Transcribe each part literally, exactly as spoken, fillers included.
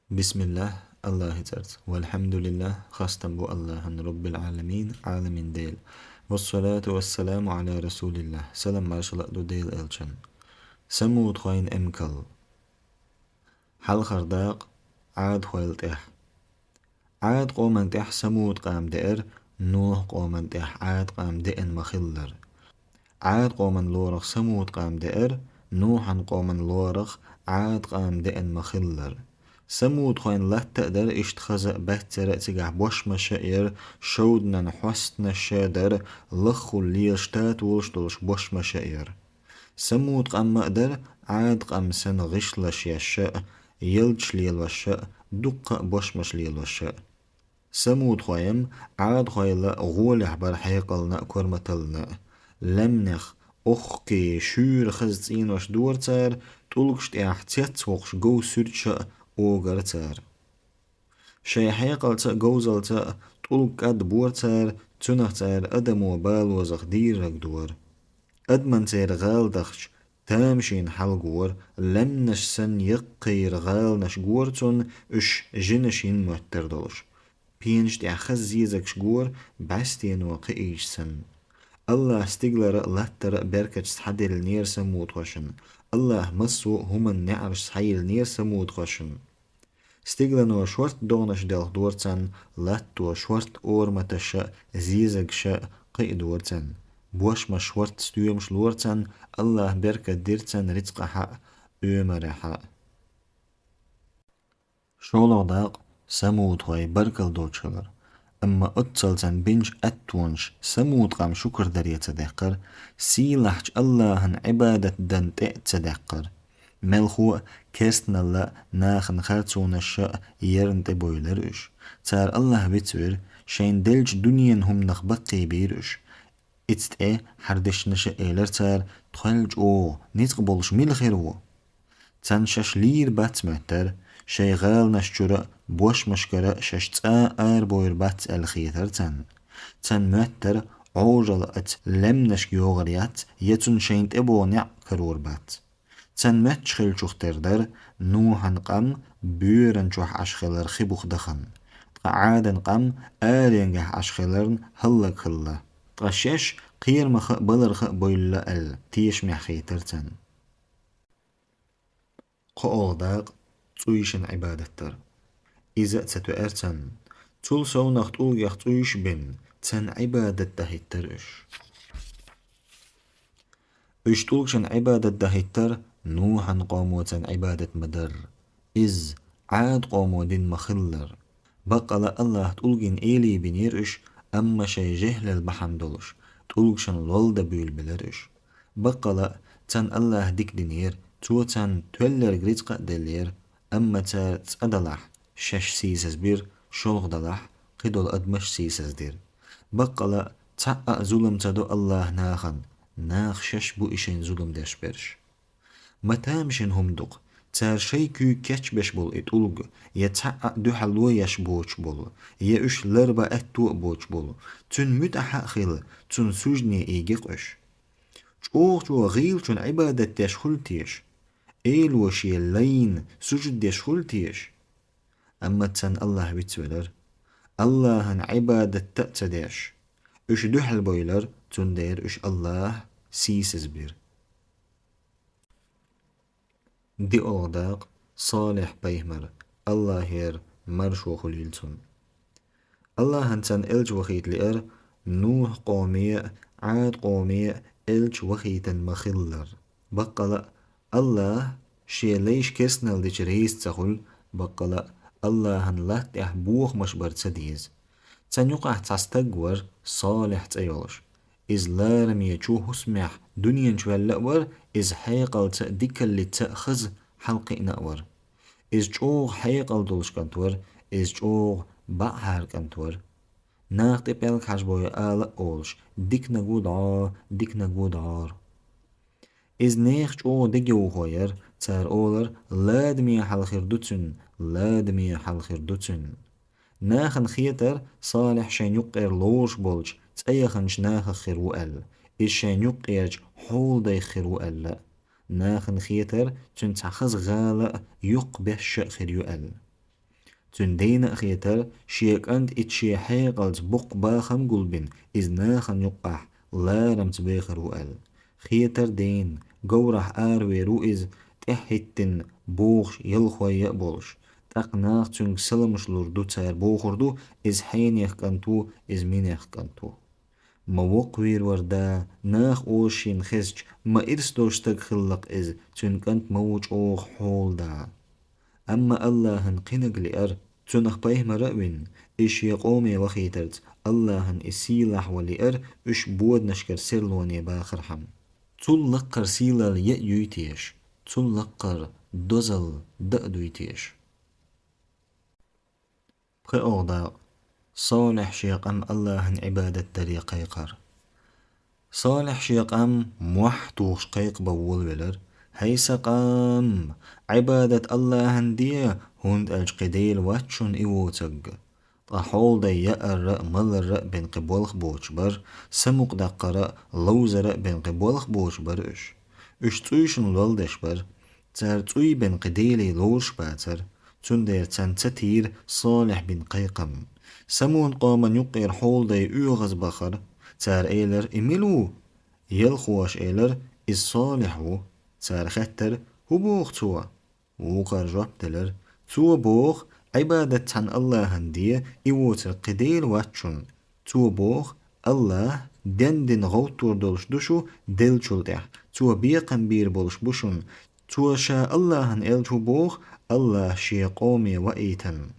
Бисмиллах, Аллахьи цӀарца. Валхьамдулиллах, хастам бу Аллахьан, Раббил Ӏаламин, Ӏаламин Дела. Вассалату вассаламу Ӏала Расулиллах, салам маршалла а ду Дела элчан. Самудхойн эмкал. Хьалхара дакъа Ӏадхойла тӀехь. Ӏад къоман тӀехь Самуд къам деара, Нухь къоман тӀехь Ӏад къам деана ма-хиллара. Ӏад къоман лорах Самуд къам деара, Нухьан къоман лорах Ӏад къам деана ма-хиллара. Самудхойн латта а дара иштта хаза а, баьццара а, цигахь бошмаш а яра, шовданан хьостанаш а дара, лаххула лелаш татолаш долуш бошмаш а яра. Самуд къам а дара Ӏад къам санна гӀишлаш еш а, ялташ лелош а, дуккха а бошмаш лелош а. Самудхой-м Ӏадхойла гӀолехь бара хьекъална а, корматаллина а. Лаьмнех, охкхий, шуьйра хаза цӀенош дора цара, тӀулгаш тӀехь цец воккхуш гов суьрташ а огара цара. Шайн хьекъалца а, говзалца а тӀулг кӀадбора цара, цунах цара адамо балозах дийриг дора. Адаман церан гӀала дахча, тамашийна хьалгора, лаьмнаш санна яккхийра гӀаланаш гора цунна, уьш жинаш йина моьттар долуш. Пенаш тӀехь хаза зезагаш гора, бӀаьстено кхиийча санна. Аллахь стигалара а, латтара а беркаташ схьаделлинера самудхошна. Аллахь массо а хӀуманан неӀарш схьайиллинера самудхошна. Стигалано шорта догӀанаш делхадора царна, латто шорта ораматаш а, зезагаш а кхиадора царна. Бошмаш шорта стоьмаш лора царна, Аллахь беркат дира царна рицкъахьа а, оьмарехьа а. ШолгӀа дакъа самудхой баркалла доцуш хилар. Амма оццал царна бинчу аьттонаш Самуд къам шукар даре ца даьккхар, сийлахьчу Аллахьан Ӏибадат дан тӀе а ца даьккхар. Мелхо а, керстаналла а нахана харцонаш а ярна тӀебойлира уьш. Цара Аллахь вицвира, шайна деллачу дуьненан хӀуманах баккхийбийра уьш. Ица тӀе хьардешнаша элира цара: «Тхол чӀогӀа, ницкъ болуш мила хир ву?» Царна шаьш лийр бац моьттара, шайн гӀаланаш чуьра а, бошмашкара а шаьш цкъа а арабойр бац аьлла хетара царна. Царна моьттара, Ӏожалла оцу лаьмнашка йогӀур яц, я цунна шайна тӀебогӀу неӀ карор бац. Царна моьттуш хиллачух тера дара Нухьан къам боьран чохь Ӏаш хилар хи буха дахана, ткъа Ӏадан къам аренгахь Ӏаш хиларна хӀаллакьхилла, ткъа шаьш кхерамаха а, баларха а бевлла аьлла, тешамехь хетара царна. КхоалгӀа дакъа цӀуйшина Ӏибадат дар. Иза а ца тоьара царна. Цул совнах тӀулгех цӀуйш а бина, царна Ӏибадат дан хӀиттара уьш. Уьш тӀулгашна Ӏибадат дан хӀиттара, Нухьан къомо царна Ӏибадат ма дарра. Иза Ӏад къомо дина ма-хиллара. Баккъала а Аллахь тӀулгина элий бинера уьш, амма шайн жехӀлал бахьана долуш, тӀулгашна лол дан буьйлабелира уьш. Баккъала а царна Аллахь дика динера, Цо царна тоьлларг рицкъа а деллера, амма цара цкъа далахь, шаьш сийсаз бира, шолгӀа далахь, кхидолу адамаш сийсаз дира. Баккъала а цхьаъ а зулам ца до Аллахь нахана, наха шаьш бу и шайна зулам деш берш. Ма тамашийна хӀума ду-кх, цара шайн куьйга кечбеш болу и тӀулг, я цхьаъ а дуьхьало еш боцуш болу, я уьш ларбан аьтто а боцуш болу, цуьнан муьтӀахь а хила, цунна суждане ийги-кх уьш. ЧӀогӀачо гӀийлачунна Ӏибадат деш хуьлу теша? Эло шен лайна сужуд деш хуьлу теша? Амма царна Аллахь вицвелира. Аллахьан Ӏибадат а ца деш, уьш дуьхьал бевлира, цундела уьш Аллахь сийсаз бира. ДиъолгӀа дакъа Салихь пайхамар, Аллахьера маршо хуьлийла цунна. Аллахьан царна элча вахийта лиира, Нухь къоме а, Ӏад къоме а элча вахийтина ма-хиллара. Баккъала а, Аллахь шен лайш керстаналла дича реза ца хуьлу, баккъала а, Аллахьан латта тӀехь бохамаш бар ца деза. Царна юкъахь цхьа стаг вара, Салихь цӀе йолуш. Иза лараме чу хӀусамехь дуьнен чу ваьлла а вара, иза хьекъалца а, дикаллица а хаза хьалакхиъна а вара. Иза чӀогӀа хьекъал долуш кӀант вара, иза чӀогӀа баьӀхьара кӀант вара. Наха тӀе пӀелг хьажабой ала а олуш, диканиг ву дӀо, диканиг ву дӀор. Иза нехан чӀогӀа дегайовхо яра, цара олура: «Ладаме хьал хир ду цуьнан, ладаме хьал хир ду цуьнан». Нахана хетара, Салихь шайн юккъера лоруш болчу цӀе яханчу нахах хир ву аьлла, иза шайн юккъерачу хьолдайх хир ву аьлла. Нахана хетара, цуьнан цхьа хаза гӀала а, юккъе беш а хир ю аьлла. Цуьнан дена а хетара, шен кӀанта итт шен хьекъалца боккха бахам гулбина, иза нахана юккъахь ларамца бехар ву аьлла. Хетара дена, говрахь аравер ву иза, тӀаьхьахӀиттина, бохуш, ялхой а болуш. ТӀаккха наха цуьнга саламаш лур ду, цара бохур ду: «Иза хьенех кӀант ву, иза минех кӀант ву». Ма воккхавийр вара да, наха оза шена хезча, ма ирс долуш стаг хилла-кх иза, цуьнан кӀант ма ву чӀогӀа хьолада. Амма Аллахьан кхинаг лиара, цунах пайхамар а вина, иза шен къоме вахийтарца, Аллахьан и сийлахь ван лиара, уьш боданашкара серлоне бахархьама. Цул лаккхара сийлалла я а юй теша, цул лаккхара дозалла дан а дуй теша. ПхоьалгӀа дакъа. Солихь шен къам Аллахьан Ӏибадат даре кхайкхар. Солихь шен къам мохь тухуш кхайкхабан волавелира: «ХӀай сан къам, Ӏибадат Аллахьан де, хӀунда аьлча кхин Дела вац шуна и воцург». Ткъа хьолдай яарра а, маларра а бен кхин болх боцуш бара, самукъадаккхара а, ловзара а бен кхин болх боцуш бара уьш. Уьш цӀуйшна лол деш бара. Цара цӀуй бен кхин делий ловзуш бацара, цундела царна ца тийра Солихь бина кхайкхам. Самун къоман юккъера хьолдай оьгӀаз бахара. Цара элира: «И мила ву?» Ялхоша элира: «Иза Солихь ву». Цара хаьттира: «ХӀун боху цо?» Вукхара жоп делира: «Цо боху, Ӏибадат цхьана Аллахьан де, и воцург кхин Дела вац шуна. Цо боху, Аллахь денна дина гӀовттор долуш ду шу деллачул тӀаьхьа. Цо бекхам бийр болуш бу шуна. Цо ша Аллахьан элча ву боху, Аллахь шен къоме ваийтина».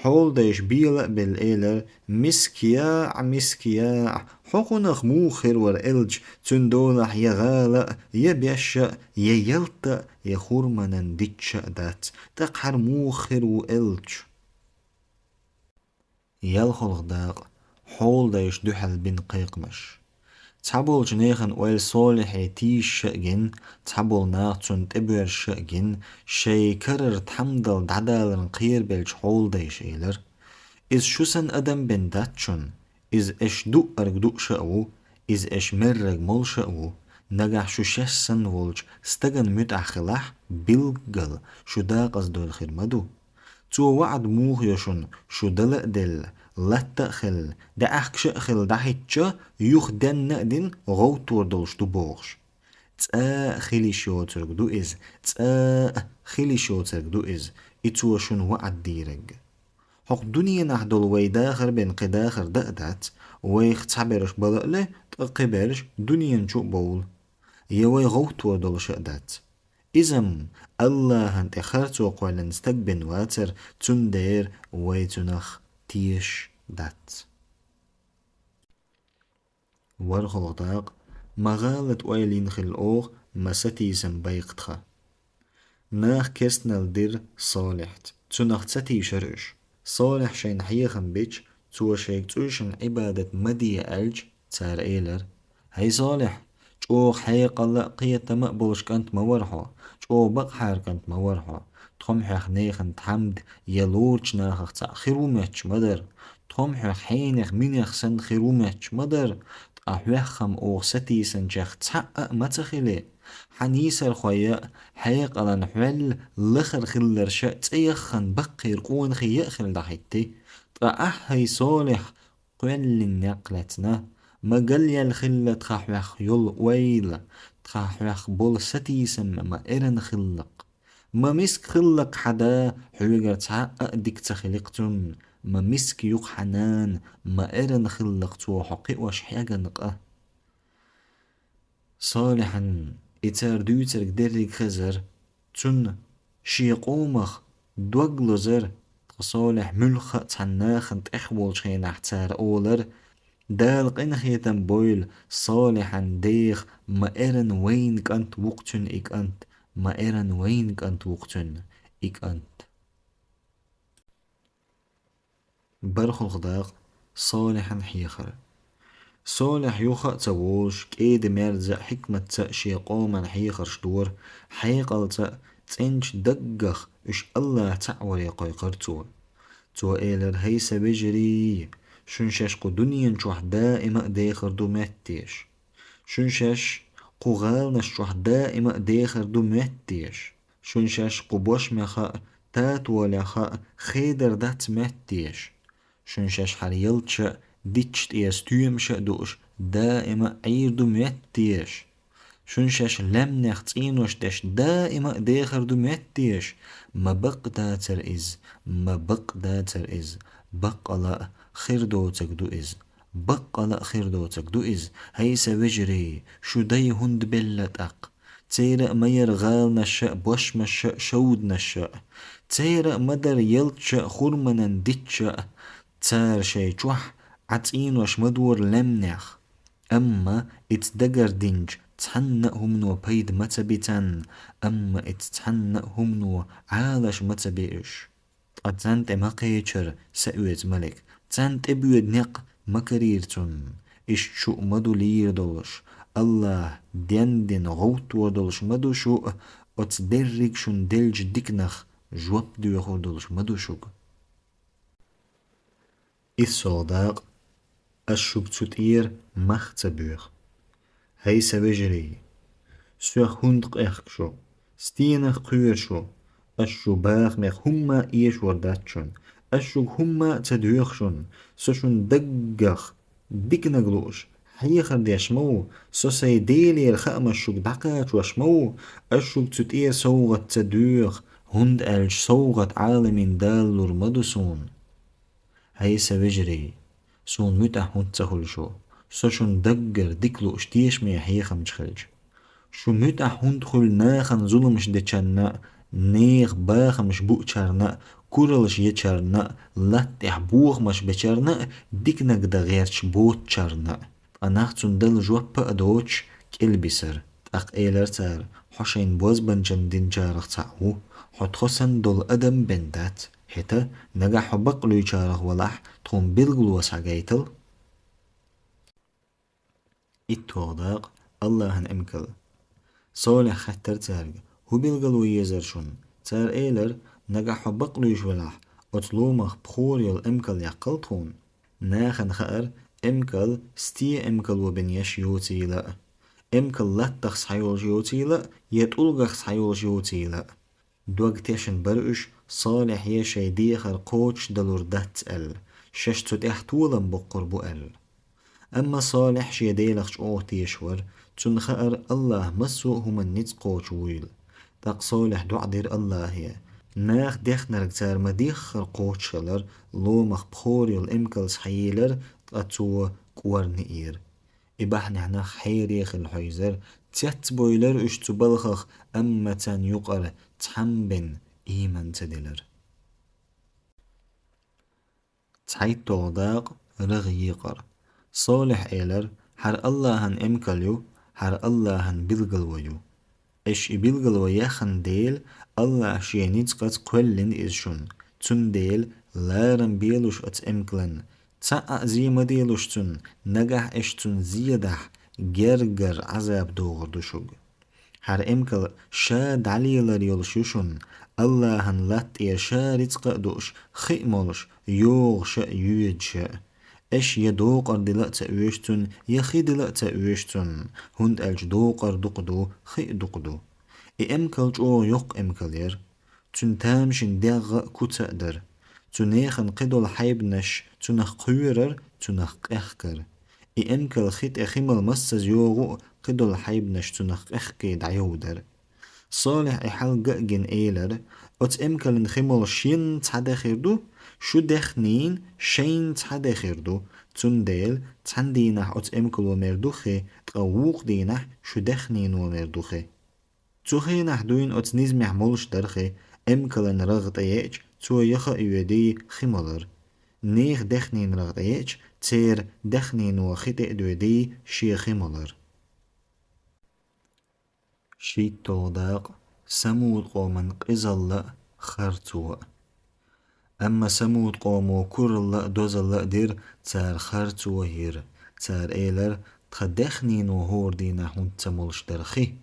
Хьолдайша бела а белла элира: «Миска яӀ, миска яӀ, хьо кхунах муха хир вара элча, цуьнан долахь я гӀала а, я беш а, я ялта а, я хурманан дичча а дац. ТӀаккха хӀара муха хир ву элча?» ЯлхолгӀа дакъа. Хьолдайша дуьхьал бина кхайкхамаш. Цхьаболчу нехан ойла Солихье тийша а гина, цхьаболу наха цунна тӀебоьрзуш а гина, шайн карара тхьамдал дӀадаларна кхерабеллачу хьолдайша элира: «Иза шу санна адам бен дац шуна, иза аша дуъарг дууш а ву, иза аша мерриг молуш а ву. Нагахь шу шаьш санна волчу стагана муьтӀахь хилахь, билггал шу дакъаза довла хир ма ду. Цо ваӀда муха йо шуна, шу дала а делла, латта а хилла, даьӀахкаш а хилла дӀахӀиттича, юха денна а дина, гӀовттор долуш ду бохуш. ЦӀа а хила йиш йоцург ду иза, цӀа а хила йиш йоцург ду иза, и цо шуна ваӀда дийриг. ХӀокху дуьненахь долу вай дахар бен кхин дахар дан а дац, вайх цхьаберш бала а ле, ткъа кхиберш дуьнен чу а бовла. Я вай гӀовттор долуш а дац. Иза-м Аллахьан тӀе харцо кхоьллина стаг бен вацара, цундела вай цунах тешаш дац». ВорхӀалгӀа дакъа. Ма гӀалат ойла йина хилла оха, ма сатийсам байкха тхан. Наха керстанал дира Солихьца, цунах ца тийшара уьш. Солихь шайна хьехам бича, цо шайга цӀуйшинна Ӏибадат ма де аьлча, цара элира: «ХӀай Солихь, чӀогӀа хьекъал а, кхетам а болуш кӀант ма вара хьо, чӀогӀа бакъахьара кӀант ма вара хьо. Тхо-м хьоьх нехан тхьамда я лоручу нахах цхьаъ хир ву моьттуш ма дара. Тхо-м хьоьх хьенех, минех санна хир ву моьттуш ма дара. Ткъа хьоьх-м оха сатийсанчех цхьаъ а ма ца хили. Хьан нийсархой а, хьекъалан хьоьлла лахара хилларш а, цӀе яххана баккхийра къонахий а хилла дӀахӀитти. Ткъа ахь, хӀай Солихь, кхоьллина некъ лаьцна, ма галъяьлла хилла тхан хьоьх йолу ойла, тхан хьоьх болу сатийсам ма эрна хилла-кх. Ма миска хилла-кх хьан да, хьоьгара цхьаъ а дика ца хили-кх цунна, ма миска ю-кх хьан нана, ма эрна хилла-кх цо хьо кхиош хьегна къа». Солихьан и цара дуьйцург дерриг хезара, цунна шен къомах дог лозара, ткъа Солихь муьлхха а цхьана нахана тӀехволчу хенахь цара олара: «Дала къинхетам бойла Солихьан деха, ма эрна вайна кӀант ву-кх цуьнан и кӀант, ма эрна вайна кӀант ву-кх цуьнан и кӀант». БархӀалгӀа дакъа. Солихьан хьехар. Солихь юха а ца волуш, кӀеда-мерза а, хьикматца а шен къоман хьехарш дора, хьекъалца а, цӀеначу даггах уьш Аллахь цхьаъ варе кхойкхура цо. Цо элира: «ХӀай сан вежарий, шуна шаьш кху дуьнен чохь даима а дехар ду моьтту теша. Шуна шаьш кху гӀаланаш чохь даима а дехар ду моьтту теша. Шуна шаьш кху бошмеха а, татолехь а хедар дац моьтту дезаш. Шуна шаьш хьара ялташа а, дитта тӀера стоьмаша а дууш, даима а Ӏийр ду моьтту дезаш. Шуна шаьш лаьмнех цӀенош деш, даима а дехар ду моьтту дезаш. Ма бакъ дацара иза, ма бакъ дацара иза, баккъала а хир доцург ду иза. Баккъала а хир доцург ду иза, хӀай сан вежарий, шу дай хӀунда белла тӀаккха? Церан а ма яра гӀаланаш а, бошмаш а, шовданаш а. Церан а ма дара ялташа а, хурманан дитта а. Цара шайн чохь Ӏа цӀенош ма дора лаьмнех. Амма иза дагардинчу цхьанна а хӀумано пайда ма ца би царна, амма иза цхьанна а хӀумано Ӏалаш ма ца би уьш. Ткъа царна тӀе ма кхечара са оьцу малик, царна тӀебоьду некъ ма карийра цунна. Иштта шу а ма ду лийр долуш, АллахӀа дендина гӀовттор долуш ма ду шу а, оцу дерриг шуна деллачу диканах жоп доьхур долуш ма ду шуьга. ИссолгӀа дакъа, ас шуьга цу тӀера мах ца боьху. ХӀай сан вежарий, соьх хӀунда къехка шу? Стенах кхоьру шу? Ас шун бахамех хӀумма а эшор дац шуна. Ас шуьга хӀумма а ца доьху шуна. Со шуна даггах диканиг лууш, хьехар деш ма ву, со сайн Делера хаамаш шуьга дӀакхачош ма ву, ас шуьга цу тӀера совгӀат ца доьху, хӀунда аьлча совгӀат Ӏаламийн Дала лур ма ду суна. ХӀай сан вежарий, суна муьтӀахь хӀунда ца хуьлу шу, со шуна даггара дика лууш тешаме хьехамча хилча? Шу муьтӀахь хӀунда хуьлу нахана зуламаш дечарна а, нехан бахамаш буучарна а, куралш ечарна а, латта тӀехь бохамаш бечарна а диканиг дан гӀерташ боцучарна а? Ткъа нах цунна дала жоп а доцуш, кӀелбисира. ТӀаккха элира цара: «Хьо шайна бозбанчалла динчарах цхьаъ ву, хьо тхо санна долу адам бен дац. ХӀета, нагахь хьо бакълуьйчарах валахь, тхуна билгало схьагайтал». ИттолгӀа дакъа, АллахӀан эмкал. Солихь хаьттира цаьрга: «ХӀун билгало езара шуна?» Цара элира: «Нагахь хьо бакълуьйш велахь, оцу ломах пхора йолу эмкал яккхал тхуна». Нахана хаьара, эмкал стен эмкало бина еш йоцийла а, эмкал латтах схьайолуш йоцийла а, я тӀулгах схьайолуш йоцийла а. Дог тешна бара уьш, Солихье шайн дехар кхочушдалур дац аьлла, шаьш цу тӀехь толам боккхур бу аьлла. Амма Солихь шен Делах чӀогӀа тешаш вара, цунна хаьара, АллахӀ массо а хӀуманна ницкъ кхочуш вуйла. ТӀаккха Солихь доӀа дира АллахӀе. Наха дехнарг цара ма-деххара кхочушхилира, ломах пхора йолу эмкал схьаелира, ткъа цо кӀорна иира. И бахьанехь нах хьере хилла хьийзара, цецбевлира уьш цу балхах, амма царна юкъара цхьамма бен ийман ца дилира. ЦхьайттолгӀа дакъа, рагӀ екъар. Солихь элира: «ХӀара АллахӀан эмкал ю, хӀара АллахӀан билгало ю. Аша и билгало яьхна дела, АллахӀа шен ницкъаца кхоьллина иза шуна, цундела ларам белаш оцу эмкалан, цхьа а зе ма делаш цунна, нагахь аша цунна зе дахь, гергара Ӏазап догӀур ду шуьга. ХӀара эмкал ша дӀалелар йолуш ю шуна, АллахӀан латта тӀера ша рицкъа а дууш, хи а молуш, йогӀуш а, йоьдуш а. Аша я докъар дила а ца оьшу цунна, я хи дила а ца оьшу цунна, хӀунда аьлча докъар дукха ду, хи а дукха ду». И эмкал чӀогӀа йоккха эмкал яра. Цуьнан тамашийна дегӀ а, куц а дара. Цу нехан кхидолу хьайбанаш цунах кхоьрара, цунах къехкара. И эмкал хи тӀе хи мала массаза йогӀу а, кхидолу хьайбанаш цунах къехкий дӀайовдара. Солихь и хьал ган а гина элира: «Оцу эмкалан хи молуш шен цхьа де хир ду, шу дехнийн шайн цхьа де хир ду, цундела цхьана дийнахь оцу эмкало мер ду хи, ткъа вукху дийнахь шу дехнино мер ду хи». Цу хенахь дуьйна оцу низамехь молуш дара хи, эмкалан рагӀ тӀееъча, цо яха а йоьдий, хи молура. Нехан дехнийн рагӀ тӀееъча, церан дехнино хи тӀе а доьдий, шен хи молура. ШийттолгӀа дакъа, Самуд къоман къизалла а, харцо а. Амма Самуд къомо куралла а, дозалла а дира, цара харцо а йира. Цара элира: «Тхан дехнино хӀора дийнахь хӀунда ца молуш дара хи?»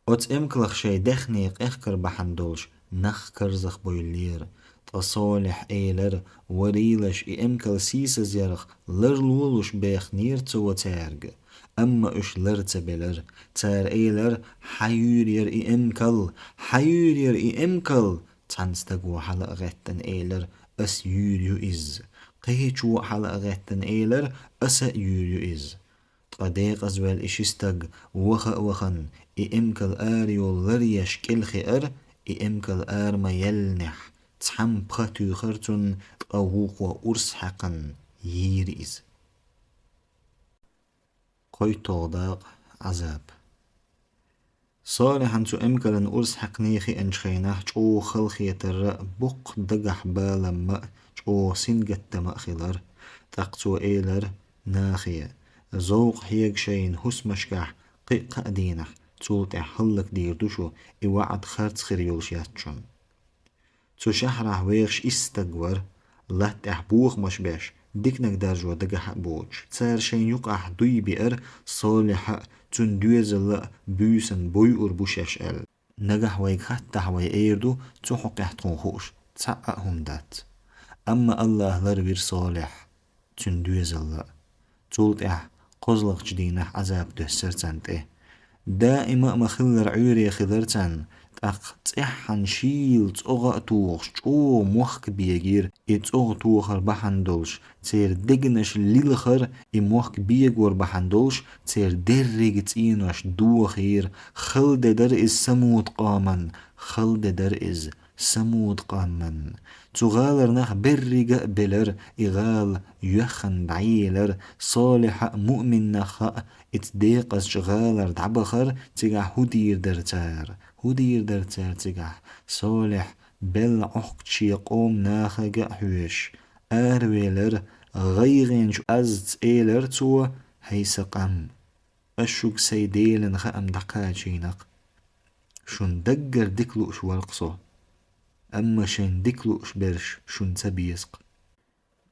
Оцу эмкалах шайн дехне къехкар бахьана долуш нах карзахбевллера. Ткъа Солихь элира: «Варийлаш, и эмкал сийсазъярх ларлолуш бехнера цо цаьрга». Амма уьш лар ца белара. Цара элира: «Хьан юьйр яра и эмкал? Хьан юьйр яра и эмкал?» Цхьан стага хьала а гӀеттана элира: «Ас юьйр ю иза». Кхечо а хьала а гӀеттана элира: «Аса а юьйр ю иза». Ткъа декъазваьлла и ши стаг ваха а вахана, и эмкал ара йолу лар еш кӀелхиара, и эмкал ара ма еллинехь, цхьамма пха туьйхира цунна, ткъа вукхо урс хьаькхна йийра иза. КхойтталгӀа дакъа. Ӏазаб. Солихьан цу эмкалан урс хьаькхне хиъначу хенахь чӀогӀа халахетар а, боккха дагахь балам а, чӀогӀа сингаттам а хилира. ТӀаккха цо элира нахе: «Зовкъ хьега шайна хӀусамашкахь кхин а кхаа дийнахь, цул тӀаьхьа хӀаллакдийр ду шу, и ваӀда харц хир йолуш яц шуна». Цу шахьарахь вехаш исс стаг вара, латта тӀехь бохамаш беш, диканиг даржо дагахь а боцуш. Цара шайна юкъахь дуй биара Солихьа а, цуьнан доьзалла а буьйсанна бойур бу шаьш аьлла. Нагахь вайга хаттахь, вай эр ду, цу хьокъехь тхуна хууш цхьа а хӀума дац. Амма АллахӀа ларвира Солихь, цуьнан доьзалла а. Цул тӀаьхьа кхозлагӀчу дийнахь Ӏазаб доьссира царна тӀе. Даима а ма-хиллара Ӏуьйре хилира царна, тӀаккха цӀеххьана шийла цӀогӀа а тухуш, чӀогӀа мохк бегийра, и цӀогӀа тохар бахьана долуш, церан дегнаш лилхара, и мохк бегор бахьана долуш, церан деррига цӀенош дохийра, хала де дара иза Самуд-къоман, хала де дара иза Самуд-къоман. Цу гӀалара нах беррига а белара, и гӀала йоьхна дӀаелара, Солихьа а, муъмин нахха а, и цу декъазчу гӀалара дӀабахара, цигахь хӀун дийр дара цара? ХӀун дийр дара цара цигахь? Солихь, белла Ӏохкучу шен къоман нахага а хьоьжуш, аравелара: «ГӀайгӀанчу азца элира цо: „ХӀай сан къам, ас шуьга сайн Делан хаам дӀакхачийна-кх. Шуна даггара дика лууш вара-кх со, амма шайна дика лууш берш шуна ца беза-кх“».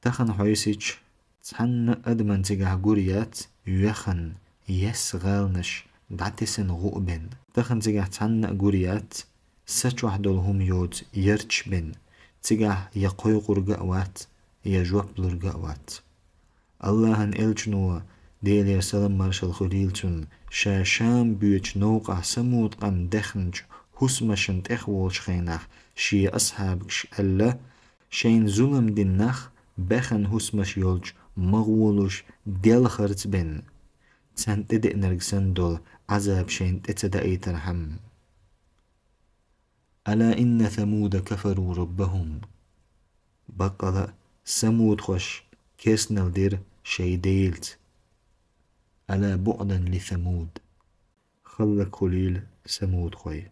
Тахана хьовсийча, цхьанна а адамна цигахь гур яц йоьхна, есса гӀаланаш дӀатесна гӀу а бен. Тахана цигахь цхьанна а гур яц са чохь долу хӀума йоцу ярташ бен. Цигахь я кхойкхург а вац, я жоп лург а вац. АллахӀан элчано, Делера салам-маршалла хуьлийла цунна, ша Шам боьдучу новкъахь Самуд-къам даьхначу хӀусамашна тӀехволучу хенахь, шен асхьабашка аьлла: «Шайна зулам дина нах баьхна хӀусамаш йолчу ма гӀолуш, делхарца бен. Царна тӀедеънарг санна долу Ӏазаб шайна тӀе ца даийтархьама». «Ала инна Самуда кафару раббахум». Баккъала а, самудхоша керстанал дира шайн Делаца. «Ала буъдан ли Самуд». Хала хуьлийла самудхой.